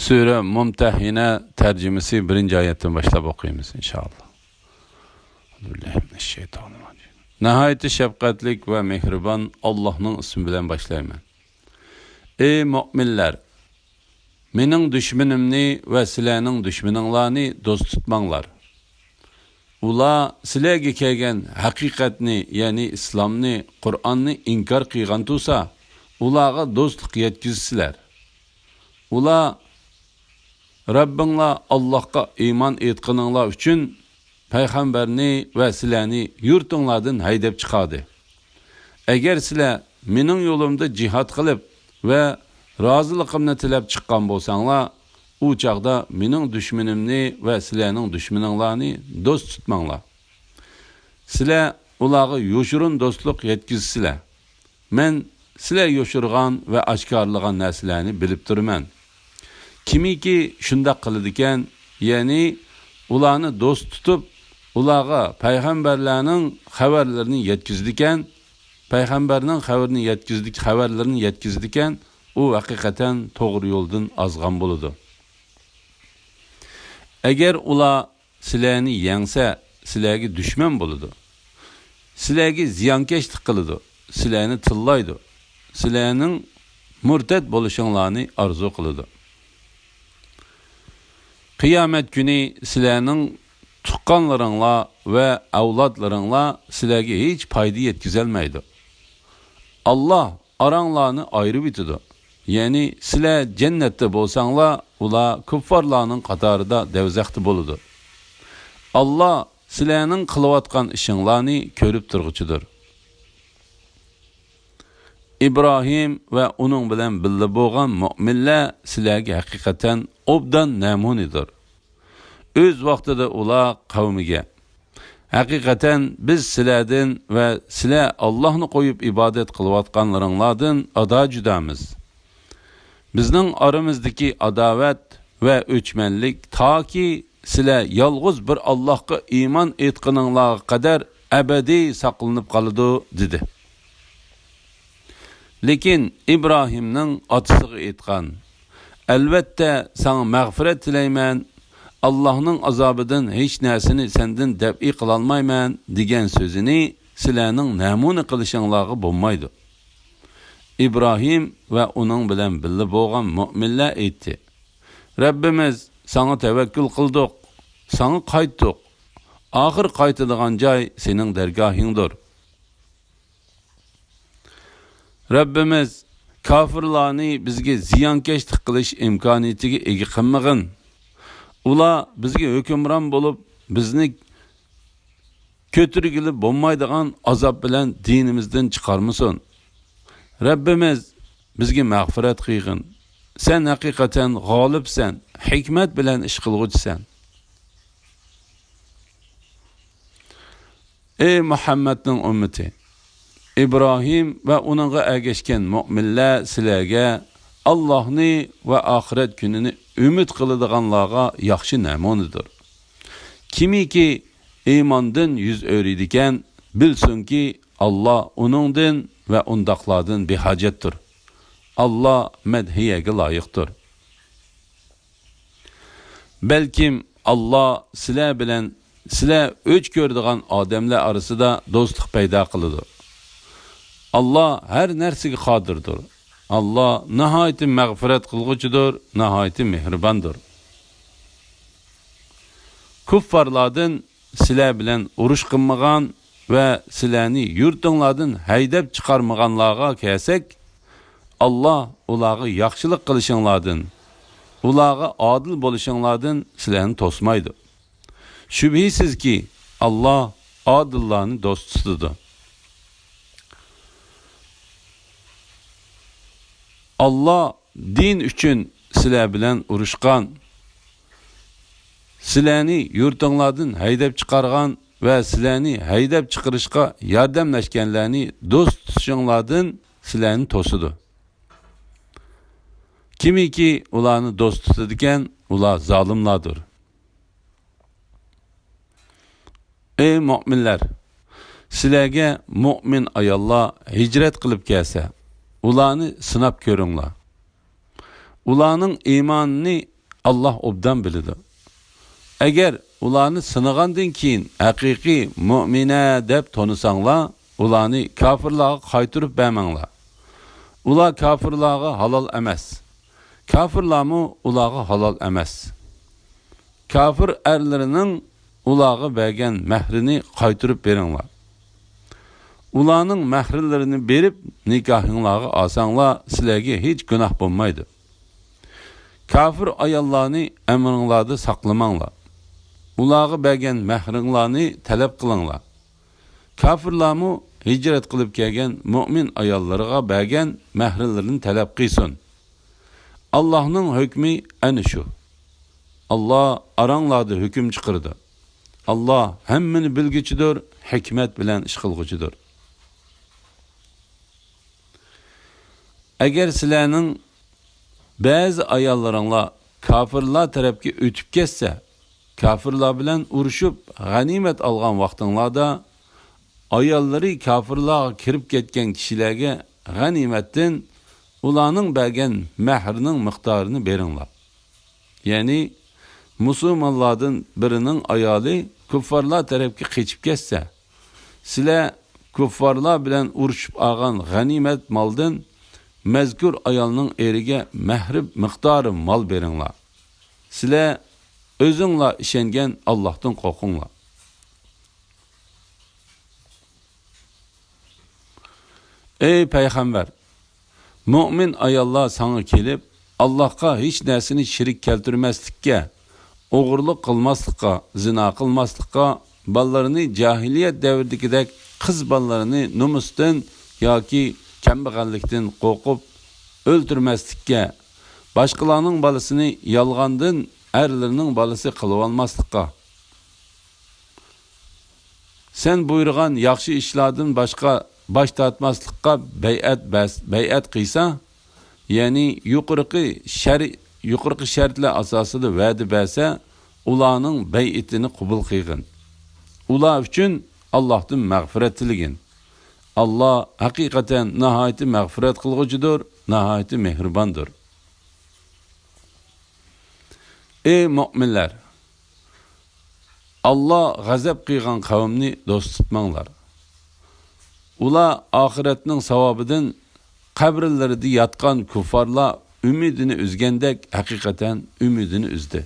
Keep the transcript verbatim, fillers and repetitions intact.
سۈرە مۇمتەھىنە تەرجىمىسى بىرىنچى ئايەتتىن باشلاپ ئوقۇيمىز، ئىنشائاللا. ناھايىتى شەپقەتلىك ۋە مېھرىبان ئاللاھنىڭ ئىسمى بىلەن باشلايمەن. ئەي مۆمىنلەر! مېنىڭ دۈشمىنىمنى ۋە سىلەرنىڭ دۈشمىنىڭلارنى دوست تۇتماڭلار. ئۇلار سىلەرگە كەلگەن ھەقىقەتنى، يەنى ئىسلامنى، قۇرئاننى ئىنكار قىلغان تۇرسا، ئۇلارغا دوستلۇق يەتكۈزسىلەر. ئۇلار رەببىڭلار ئاللاھقا ئىمان ئېيتقىنىڭلار ئۈچۈن پەيغەمبەرنى ۋە سىلەرنى يۇرتۇڭلاردىن ھەيدەپ چىقاردى. ئەگەر سىلەر مېنىڭ يولۇمدا جىھاد قىلىپ ۋە رازىلىقىمنى تىلەپ چىققان بولساڭلار، ئۇ چاغدا مېنىڭ دۈشمىنىمنى ۋە سىلەرنىڭ دۈشمىنىڭلارنى دوست تۇتماڭلار. سىلەر ئۇلارغا يوشۇرۇن دوستلۇق يەتكۈزىسىلەر. مەن سىلەر يوشۇرغان ۋە ئاشكارىلىغان نەرسىلەرنى بىلىپ تۇرىمەن. كىمكى شۇنداق قىلىدىكەن، يەنى ئۇلارنى دوست تۇتۇپ، ئۇلارغا پەيغەمبەرلەرنىڭ خەۋەرلىرىنى يەتكۈزىدىكەن، پەيغەمبەرنىڭ خەۋىرىنى يەتكۈزدىك، خەۋەرلىرىنى يەتكۈزىدىكەن، ئۇ ھەقىقەتەن توغرا يولدىن ئازغان بولىدۇ. ئەگەر ئۇلار سىلەرنى يەڭسە، سىلەرگە دۈشمەن بولىدۇ. سىلەرگە زىيانكەشلىك قىلىدۇ. سىلەرنى تىللايدۇ. سىلەرنىڭ مۇرتەت بولۇشۇڭلارنى ئارزۇ قىلىدۇ. قىيامەت كۈنى سىلەرنىڭ تۇغقانلىرىڭلار ۋە ئەۋلادلىرىڭلار سىلەرگە ھېچ پايدا يەتكۈزەلمەيدۇ. ئاللا ئاراڭلارنى ئايرىۋېتىدۇ. يەنى سىلەر جەننەتتە بولساڭلار، ئۇلار كۇففارلارنىڭ قاتارىدا دەۋزەختە بولىدۇ. ئاللا سىلەرنىڭ قىلىۋاتقان ئىشىڭلارنى كۆرۈپ تۇرغۇچىدۇر. ئىبراھىم ۋە ئۇنىڭ بىلەن بىللە بولغان مۆمىنلەر سىلەرگە ھەقىقەتەن ئوبدان نەمۇنىدۇر. ئۆز ۋاقتىدا ئۇلار قەۋمىگە، ھەقىقەتەن بىز سىلەردىن ۋە سىلەر ئاللاھنى قويۇپ ئىبادەت قىلىۋاتقانلىرىڭلاردىن ئادا جۇدامىز. بىزنىڭ ئارىمىزدىكى ئاداۋەت ۋە ئۆچمەنلىك تاكى سىلەر يالغۇز بىر ئاللاھقا ئىمان ئېيتقىنىڭلارغا قەدەر ئەبەدىي ساقلىنىپ قالىدۇ، دېدى. لېكىن ئىبراھىمنىڭ ئاتىسىغا ئېيتقان، ئەلۋەتتە ساڭا مەغپىرەت تىلەيمەن، ئاللاھنىڭ ئازابىدىن ھېچ نەرسىنى سەندىن دەپئى قىلالمايمەن، دېگەن سۆزىنى سىلەرنىڭ نەمۇنە قىلىشىڭلارغا بولمايدۇ. ئىبراھىم ۋە ئۇنىڭ بىلەن بىللە بولغان مۆمىنلەر ئېيتتى، رەببىمىز، ساڭا تەۋەككۈل قىلدۇق، ساڭا قايتتۇق. ئاخىر قايتىدىغان جاي سېنىڭ دەرگاھىڭدۇر. رەببىمىز، كاپىرلارنى بىزگە زىيانكەشلىك قىلىش ئىمكانىيىتىگە ئىگە قىلمىغىن. ئۇلار بىزگە ھۆكۈمران بولۇپ، بىزنى كۆتۈرگىلى بولمايدىغان ئازاب بىلەن دىنىمىزدىن چىقارمىسۇن. رەببىمىز، بىزگە مەغپىرەت قىلغىن. سەن ھەقىقەتەن غالىبسەن، ھېكمەت بىلەن ئىش قىلغۇچىسەن. ئەي مۇھەممەدنىڭ ئۈممىتى! ئىبراھىم ۋە ئۇنىڭغا ئەگەشكەن مۆمىنلەر سىلەرگە ئاللاھنى ۋە ئاخىرەت كۈنىنى ئۈمىد قىلىدىغانلارغا ياخشى نەمۇنىدۇر. كىمكى ئىماندىن يۈز ئۆرۈيدىكەن، بىلسۇنكى، ئاللا ئۇنىڭدىن ۋە ئۇنداقلاردىن بىھاجەتتۇر. ئاللا مەدھىيەگە لايىقتۇر. بەلكىم ئاللا سىلەر بىلەن سىلەر ئۆچ كۆرىدىغان ئادەملەر ئارىسىدا دوستلۇق پەيدا قىلىدۇ. ئاللا ھەر نەرسىگە قادىردۇر. ئاللا ناھايىتى مەغپىرەت قىلغۇچىدۇر، ناھايىتى مېھرىباندۇر. كۇففارلاردىن سىلەر بىلەن ئۇرۇش قىلمىغان ۋە سىلەرنى يۇرتۇڭلاردىن ھەيدەپ چىقارمىغانلارغا كەلسەك، ئاللا ئۇلارغا ياخشىلىق قىلىشىڭلاردىن، ئۇلارغا ئادىل بولۇشۇڭلاردىن سىلەرنى توسمايدۇ. شۈبھىسىزكى، ئاللا ئادىللارنى دوست تۇتىدۇ. ئاللا دىن ئۈچۈن سىلەر بىلەن ئۇرۇشقان، سىلەرنى يۇرتۇڭلاردىن ھەيدەپ چىقارغان ۋە سىلەرنى ھەيدەپ چىقىرىشقا ياردەملەشكەنلەرنى دوست تۇتۇشۇڭلاردىن سىلەرنى توسىدۇ. كىمكى ئۇلارنى دوست تۇتىدىكەن، ئۇلار زالىملاردۇر. ئەي مۆمىنلەر! سىلەرگە مۆمىن ئاياللار ھىجرەت قىلىپ كەلسە، ئۇلارنى سىناپ كۆرۈڭلار. ئۇلارنىڭ ئىمانىنى ئاللاھ ئوبدان بىلىدۇ. ئەگەر ئۇلارنى سىنىغاندىن كېيىن ھەقىقىي مۆمىنە دەپ تونۇساڭلار، ئۇلارنى كاپىرلارغا قايتۇرۇپ بەرمەڭلار. ئۇلار كاپىرلارغا ھالال ئەمەس. كاپىرلارمۇ ئۇلارغا ھالال ئەمەس. كاپىر ئەرلىرىنىڭ ئۇلارغا بەرگەن مەھرىنى قايتۇرۇپ بېرىڭلار. ئۇلارنىڭ مەھرىلىرىنى بېرىپ، نىكاھىڭلارغا ئالساڭلار، سىلەرگە ھېچ گۇناھ بولمايدۇ. كاپىر ئاياللارنى ئەمرىڭلاردا ساقلىماڭلار. ئۇلارغا بەرگەن مەھرىڭلارنى تەلەپ قىلىڭلار. كاپىرلارمۇ ھىجرەت قىلىپ كەلگەن مۆمىن ئاياللىرىغا بەرگەن مەھرىلىرىنى تەلەپ قىلسۇن. ئاللاھنىڭ ھۆكمى ئەنە شۇ. ئاللاھ ئاراڭلاردا ھۆكۈم چىقىرىدۇ. ئاللاھ ھەممىنى بىلگۈچىدۇر، ھېكمەت بىلەن ئىش قىلغۇچىدۇر. ئەگەر سىلەرنىڭ بەزى ئاياللىرىڭلار كاپىرلار تەرەپكە ئۆتۈپ كەتسە، كاپىرلار بىلەن ئۇرۇشۇپ غەنىيمەت ئالغان ۋاقتىڭلاردا، ئاياللىرى كاپىرلارغا كىرىپ كەتكەن كىشىلەرگە غەنىيمەتتىن ئۇلارنىڭ بەرگەن مەھرىنىڭ مىقدارىنى بېرىڭلار. يەنى مۇسۇلمانلاردىن بىرىنىڭ ئايالى كۇففارلار تەرەپكە قېچىپ كەتسە، سىلەر كۇففارلار بىلەن ئۇرۇشۇپ ئالغان غەنىيمەت مالدىن مەزكۇر ئايالنىڭ ئېرىگە مەھرى مىقدارى مال بېرىڭلار. سىلەر ئۆزۈڭلار ئىشەنگەن ئاللاھتىن قورقۇڭلار. ئەي پەيغەمبەر! مۆمىن ئاياللار ساڭا كېلىپ، ئاللاھقا ھېچ نەرسىنى شېرىك كەلتۈرمەسلىككە، ئوغرىلىق قىلماسلىققا، زىنا قىلماسلىققا، بالىلىرىنى جاھىلىيەت دەۋرىدىكىدەك قىز بالىلىرىنى نومۇستىن ياكى كەمبەغەللىكتىن قورقۇپ ئۆلتۈرمەسلىككە، باشقىلارنىڭ بالىسىنى يالغاندىن ئەرلىرىنىڭ بالىسى قىلىۋالماسلىققا، سەن بۇيرۇغان ياخشى ئىشلاردىن باشقا باش تارتماسلىققا بەيئەت بەس-، بەيئەت قىلسا، يەنى يۇقىرىقى شەر-، يۇقىرىقى شەرتلەر ئاساسىدا ۋەدە بەرسە، ئۇلارنىڭ بەيئىتىنى قوبۇل قىلغىن. ئۇلار ئۈچۈن ئاللاھتىن مەغپىرەت تىلىگىن. ئاللاھ ھەقىقەتەن ناھايىتى مەغپىرەت قىلغۇچىدۇر، ناھايىتى مېھرىباندۇر. ئەي مۆمىنلەر! ئاللاھ غەزەپ قىلغان قەۋمنى دوست تۇتماڭلار. ئۇلار ئاخىرەتنىڭ ساۋابىدىن قەبرىلىرىدە ياتقان كۇففارلار ئۈمىدىنى ئۈزگەندەك ھەقىقەتەن ئۈمىدىنى ئۈزدى.